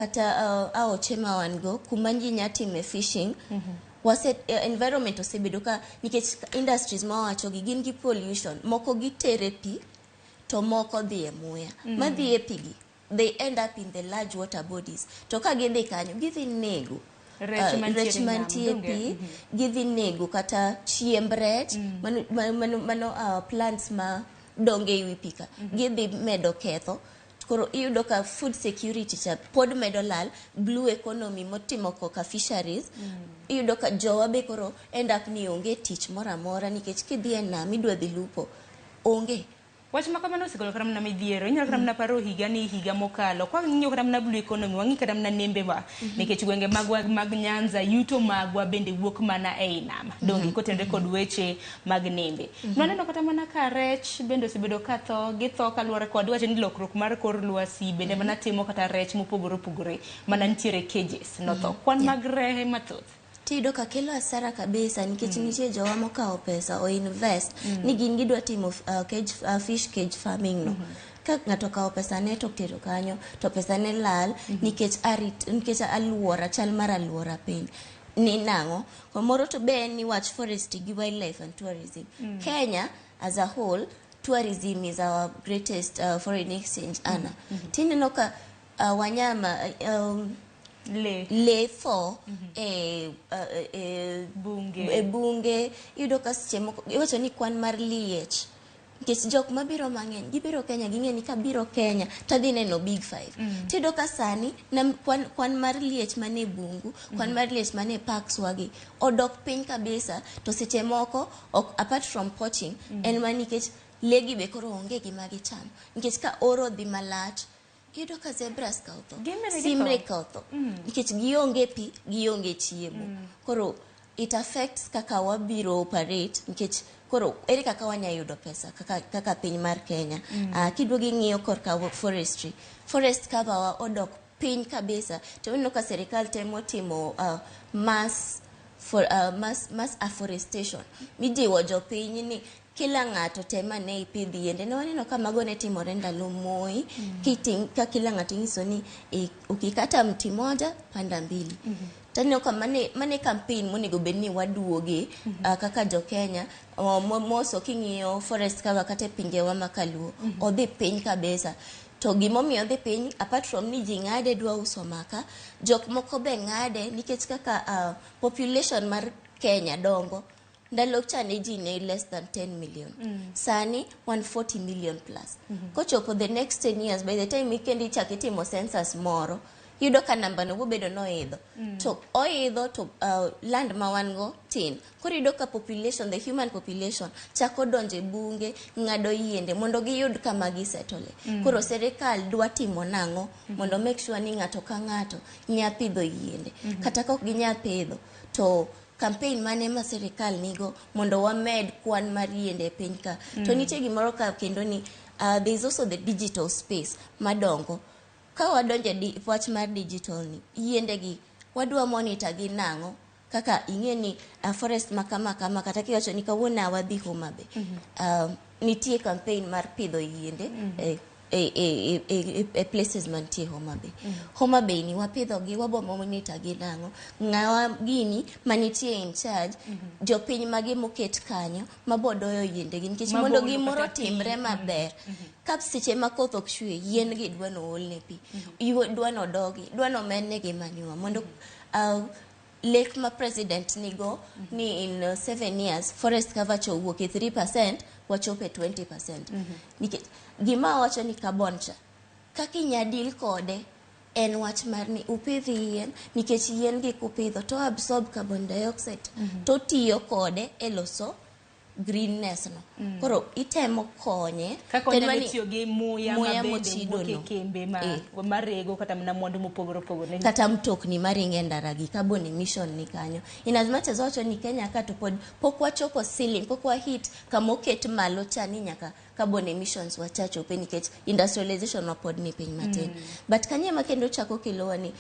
Kata aoche ma wan go kuma ji nya time fishing, wase environment osebedo ka nikech industries ma wawacho gi gin gi pollution moko gitere pi to moko dhi e muya. Madhi e pi gi they end up in the large water bodies, to ka gidhi kanyo gidhi nego rech mantiere rech e nam, mantie donge? Pi gidhi nego kata chiemb rech mano plants ma dongo e wi pi ka gidhi medo ketho. Koro iyudo ka food security cha pod medo lal. Blue economy motimo koka fisheries, iyudo ka jowa be koro end up ni onge tich moro amora nikech kidhi e nam idwa dhi lupo, onge. Wach ma kamano osekelo kata mana midhiero. Inyalo kata mana paro higa ni higa mokalo. Kwa ng'iyo kata mana blue economy, wang'i kata mana nembe wa. Nikech gwenge magwa mag Nyanza, yuto magwa bende wuok mana ei nam. Donge kotenore kod weche mag nembe. Nwaneno kata mana ka rech bende osebedo ka tho, githo kaluwore kod iwacho ni lokruok mar kor lwasi bende mana timo kata rech mopogore opogore mana nitiere cages notho. Kwan mag rehe mathoth. Tiyudo ka kelo hasara kabisa nikech nitie jowa mokawo pesa o invest ni gin gidwa timo fish cage farming no. Ka ng'ato okawo pesa ne to otero kanyo to pesa ne lal nikech arit nikech aluora chal mar aluora piny ni nang'o. Kamoro to be en ni wach forestry gi wildlife and tourism. Kenya as a whole, tourism is our greatest foreign exchange earner. Tineno ka wanyama Le. Le tho e bunge. E bunge iyudo ka seche moko iwacho ni kwan mar liech nikech jok mabiro mang'eny gibiro Kenya ging'e ni kabiro Kenya tadhi neno Big Five. Tiyudo ka sani nam, kwan mar liech mane bungu, kwan mar liech mane parks wagi odok piny kabisa. To seche moko ok apart from poaching, en mana nikech lee gi be koro onge gima gicham nikech ka oro odhi malach iyudo ka zebras ka otho. Gin bende githo. Simre ka otho nikech gionge pi, gionge chiemo. Koro it affects kaka wabiro operate nikech koro ere kaka wanya yudo pesa kaka piny mar Kenya. Kiduogo ing'iyo korka forestry, forest cover wa odok piny kabisa to ineno ka sirikal temo timo mass afforestation mijiwo jopiny ni kila ng'ato tem ane ipidh yiende. Ne waneno ka mago ne timore ndalo Moi, ka kila ng'ato inyiso ni ukikata mti moja panda mbili. Taneno ka mane campaign monego bed ni waduoge kaka jo Kenya moso king'iyo forest cover kata e pinjewa ma kaluo odhi piny kabisa. To gimomiyo odhi piny, apart from ni ji ng'ade dwa uso maka, jok moko be ng'ade nikech kaka population mar Kenya dongo. Ndalo cha ne ji ne less than 10 million. Sani 140 million plus. Kochopo the next 10 years, by the time ikendi ichak itimo census moro, yudo ka namba no bobedo noidho. To oidho to land ma wan go tin. Koro iyudo ka population, the human population, chako donjo e bunge, ng'ado yiende mondo giyud kama gisetole. Koro sirikal dwa timo nang'o mondo make sure ni ng'ato ka ng'ato nya pidho yiende. Kata ka ok ginya pidho, to campaign mane ma sirikal nigo mondo wamed kwan mar yiende e piny ka. To nitie gimoro ka kendo ni there is also the digital space madongo. Ka wadonjo e wach mar digital ni, yiende gi wadwa monitor gi nang'o? Kaka ing'e ni forest ma kama kama kata kiwacho ni kawuono wadhi Homa Bay. Nitie campaign mar pidho yiende e places mantie Homa Bay. Homa Bay ni wapidho gi wabo monitor gi nang'o? Ng'awa gini manitie in charge, jopiny mage moket kanyo mabo doyo yiende gi nikech Mabo mondo olo gimoro kata pi. timre maber. Ka seche ma koth ok chwe, yien gi dwa no olne pi. Dwa no dogi, dwa no mednegi manure mondo lek ma president nigo ni in 7 years forest cover cha owuok e 3% wachopo e 20%. Nikech gima awacho ni carbon cha kaka inya deal kode en wach mar ni upidh yien nikech yien gi kupidho to absorb carbon dioxide to tiyo kode e loso greenness no. Koro itemo konye kaka to en onyalo mani- tiyo gi muya muya ma bende mochido wuok e no. kembe ma marego kata mana mwandu mopogore opogore. Kata mtokni maringo e ndara gi carbon emission ni kanyo. In as much as wacho ni Kenya ka to pod pok wachopo ceiling, pok wa hit kama oket malo cha ni nyaka carbon emissions wachachope nikech industrialization wa pod ni piny matin. But kanyo ema kendo chako kelowa ni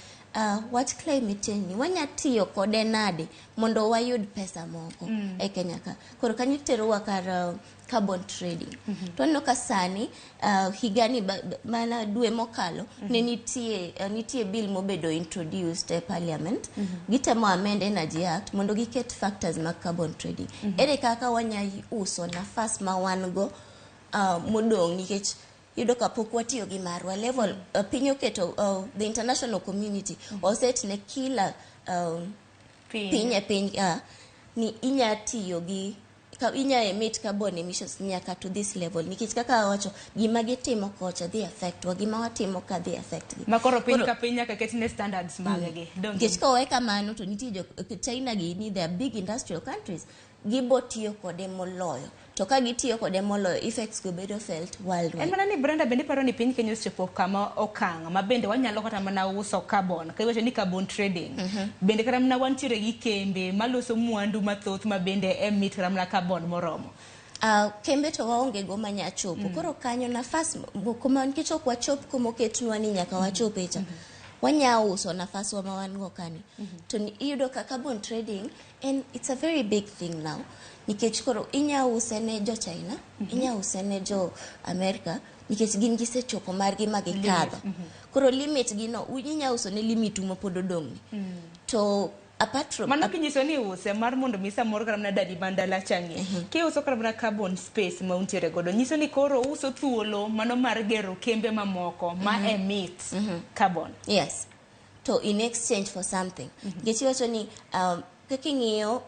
wach climate change ni wanya tiyo kode nade mondo wayud pesa moko e Kenya ka. Koro kanyo terowa kar carbon trading. To waneno ka sani higani mana dwe mokalo ne nitie bill mobedo introduced e parliament. Gitemo amend Energy Act mondo giket factors mag carbon trading. Ere kaka wanya uso nafas ma wan go modong' nikech yudo ka pok watiyo gi marwa level piny oketo the international community oset ne kila piny e piny ni inya tiyo gi ka inya emit carbon emissions nyaka to this level nikech kaka awacho gima gitimo kocha dhi affect wa, gima watimo ka dhi affect gi. Ma koro piny ka piny nyaka ketne standards maggi. Donge? Nikech kowe kamano to nitie jo China gi ni they are big industrial countries, gibo tiyo kode moloyo, to ka gitiyo kode moloyo effects go bedo felt worldwide. En mana ni Brenda bende paro ni piny Kenya osechopo kama okang' ma bende wanyalo kata mana uso carbon. Ka iwacho ni carbon trading. Bende kata mana wantiere gi kembe maloso mwandu mathoth ma bende emit kata mana carbon moromo. Kembe to waonge go manya chopo. Koro kanyo nafas kuma nikech ok wachop kumoketnwa ni nyaka wachope cha. Wanya uso nafas wa ma wan go kani. To iyudo ka carbon trading and it's a very big thing now. Nikech koro inya use ne jo China, inya use ne jo America, nikech gin gisechopo margi ma gikadho. Koro limit gi no, inya uso ne limit ma pod odong' ni. To apart from mano kinyiso ni use mar mondo mi samoro kata mana dadi mandala chang'e. Kiuso kata mana carbon space ma untiere godo, nyiso ni koro uso thuolo mano mar gero kembe mamoko ma emit carbon. Yes. To in exchange for something. Nikech iwacho ni kaka ing'iyo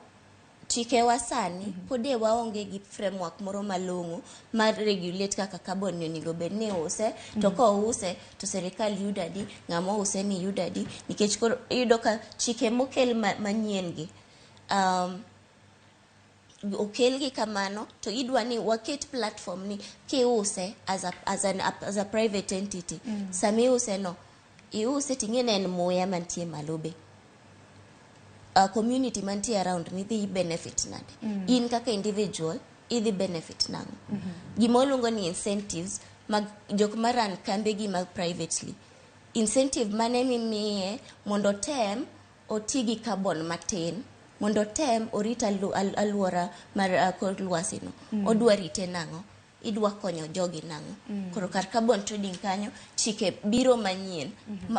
chikewa sani pod e waonge gi framework moro malong'o mar regulate kaka carbon ni onego bed ni use, to kouse to sirikal yudo adi, ng'ama use ni yudo adi, nikech koro iyudo ka chike mokel manyien gi okelgi kamano to idwa ni waket platform ni kiuse as a private entity. Sama iuse no, iuse ting'e ni en muya mantie malo be. Community mantie around ni dhi benefit nade? In kaka individual idhi benefit nang'o? Gima waluongo ni incentives mag jok ma run kambe gi mag privately. Incentive mane mimiye mondo tem oti gi carbon matin, mondo tem orit aluora mar kor lwasi no. Odwa rite nang'o? Idwa konyo jogi nang'o? Koro kar carbon trading kanyo chike biro manyien.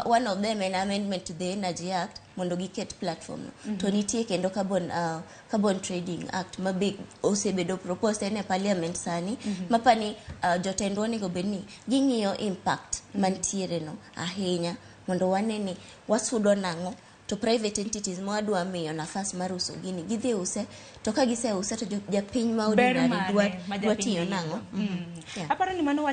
One of them en amendment to the Energy Act mondo giket platform no. To nitie kendo carbon trading act ma be osebedo proposed en e parliament sani. Mapani jotendwa onego bed ni ging'iyo impact mantiere no ahinya mondo wane ni wasudo nang'o to private entities ma wadwa miyo nafas mar uso gini gidhi use to ka giseuse to japiny ma Ber ordinary mane dwa ma dwa japiny tiyo dhi nang'o? yudo? Yeah. Aparo ni mano.